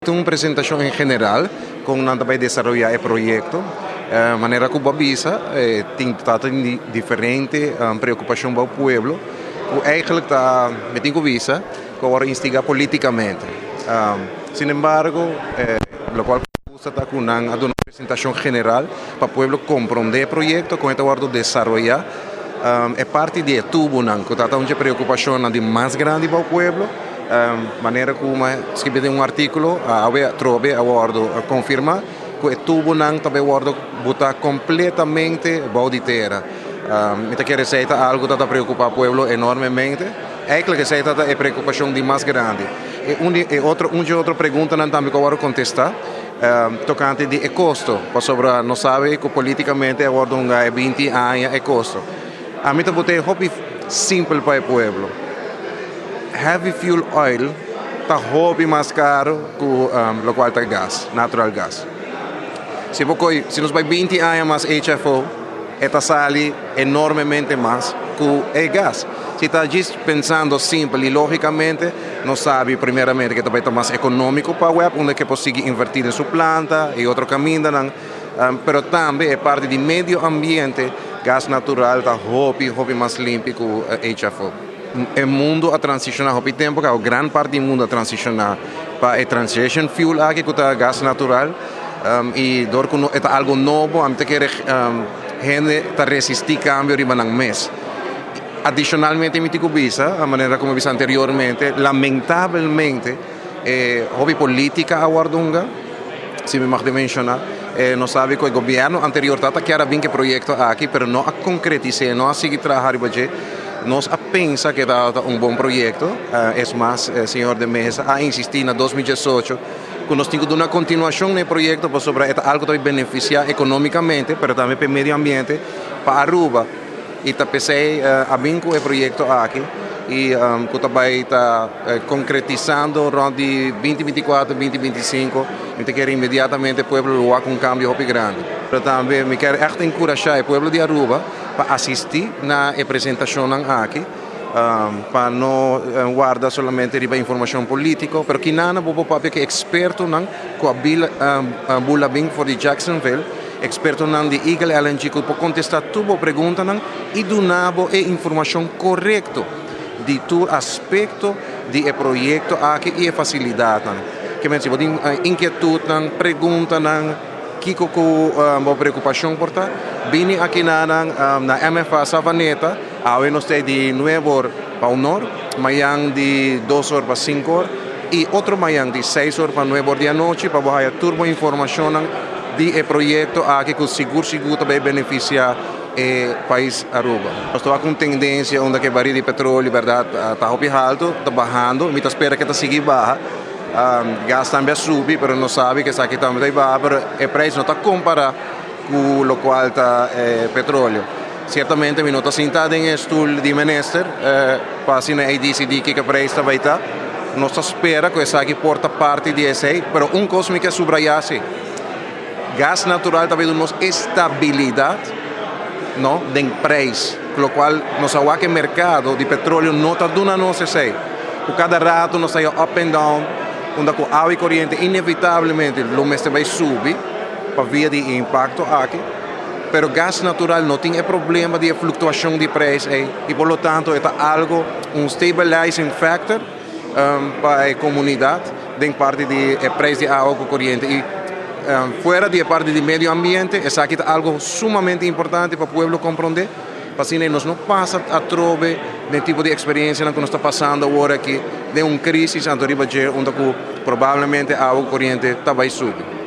Un presentacion en general con nan ta bay desaroya e proyecto. Manera cu bo a bisa, tin ta tin diferente preocupacion pa pueblo, cu eigenlijk ta, mi tin cu bisa, cu awor instiga politicamente. Sin embargo, locual gusta ta cu nan a duna un presentacion general pa pueblo comprende e proyecto, con e ta wordo desaroya. E parti di e tubonan, cu ta un preocupacion di mas grandi pa pueblo, manera cu mi a skirbi den un articulo, awe trobe a wordo confirma, cu e tubonan tambe wordo bota completamente bou di tera. Mi ta kere esey ta algo cu ta preocupa pueblo enormemente. Eigenlijk esey ta e preocupacion di mas grandi. Y un otro pregunta tambe cu a wordo contesta, tocante di e costo, pasobra nos sabi cu politicamente a wordo un 20 aña e costo. Ami ta bot'e hopi simpel pa e pueblo. Heavy fuel oil ta hopi mas caro cu locual ta gas, natural gas. Si nos bay 20 aña mas HFO, e ta sali enormemente mas cu e gas. Si ta just pensando simpel y logicamente, nos sabi primeramente cu tambe ta mas economico pa WEB, unda cu por sigui inverti den su planta y otro caminda, pero tambe e parti di medio ambiente, gas natural ta hopi, hopi mas limpi cu HFO. E mundo a transiciona hopi tempo, cu gran parti di mundo a transiciona pa e transition fuel aki, cu ta gas natural, y door cu ta algo nobo, ami ta kere hende ta resisti cambio riba nan mes. Adicionalmente, mi tin cu bisa, a manera cu mi a bisa anteriormente, lamentablemente, hopi politica a wordo hunga, si mi mag menciona, nos sabi cu e gobierno anterior tata kier a bin cu e proyecto aki, pero no a concretisa, no a sigui traha riba. Nos a pensa cu ta un bon proyecto, es mas, señor de Meza a insisti na 2018 cu nos tin cu duna continuacion na e proyecto pasobra ta algo cu ta beneficia economicamente, pero tambe pa e medio ambiente, pa Aruba. Y ta p'esey a bin cu e proyecto aki y cu tambe ta concretisando rond di 2024, 2025, mi ta kere inmediatamente pueblo lo un cambio hopi grandi. Pero tambe mi kier echt encurasha e pueblo di Aruba pa asisti na e presentacion aki, pa no warda solamente riba informacion politico, pero cu nan bo papia cu expertonan cu a bula bin for di Jacksonville, expertonan di Eagle LNG cu por contesta tur preguntanan y duna bo e informacion corecto di tur aspecto di e proyecto aki y e facilidad. Kiermen, si bo tin inquietud, preguntanan, kico cu bo preocupacion por ta, bini aki na MFA Savaneta, awe nos tin di 9 or pa 1 or, mañan di 2 or pa 5 or, y otro mañan di 6 or pa 9 or di anochi, pa haya tur informacion di e proyecto aki cu sigur sigur ta bay beneficia e pais Aruba. Nos ta cu tendencia unda cu baril di petroleo, berdad, ta hopi halto, ta bahando, mi ta spera cu e ta sigui baha. Gas tambe a subi, pero nos sabi cu esaki tambe ta baha, pero e prijs no ta compara cu locual ta petroleo. Ciertamente mi no ta sinta den stoel di minister, pa asina dicidi kico prijs ta bay ta. Nos ta spera cu esaki por ta parti di esey, pero un cos mi kier subraya si. Gas natural tambe ta duna nos estabilidad, no, den prijs, locual nos sa cu mercado di petroleo no ta duna nos esey. Cu cada rato nos ta up and down, unda cu awa y coriente inevitablemente lo mester bay subi pa via di impacto aki. Pero gas natural no tin e problema di fluctuacion di prijs y por lo tanto ta algo un stabilizing factor pa e comunidad den parti di prijs di awa cu coriente y fuera di parti di medio ambiente, esaki ta algo sumamente importante pa pueblo comprende, pa asina nos no pasa atrobe e tipo di experiencia cu nos ta pasando awor aki di un crisis anto riba unda cu probablemente awa coriente ta bay subi.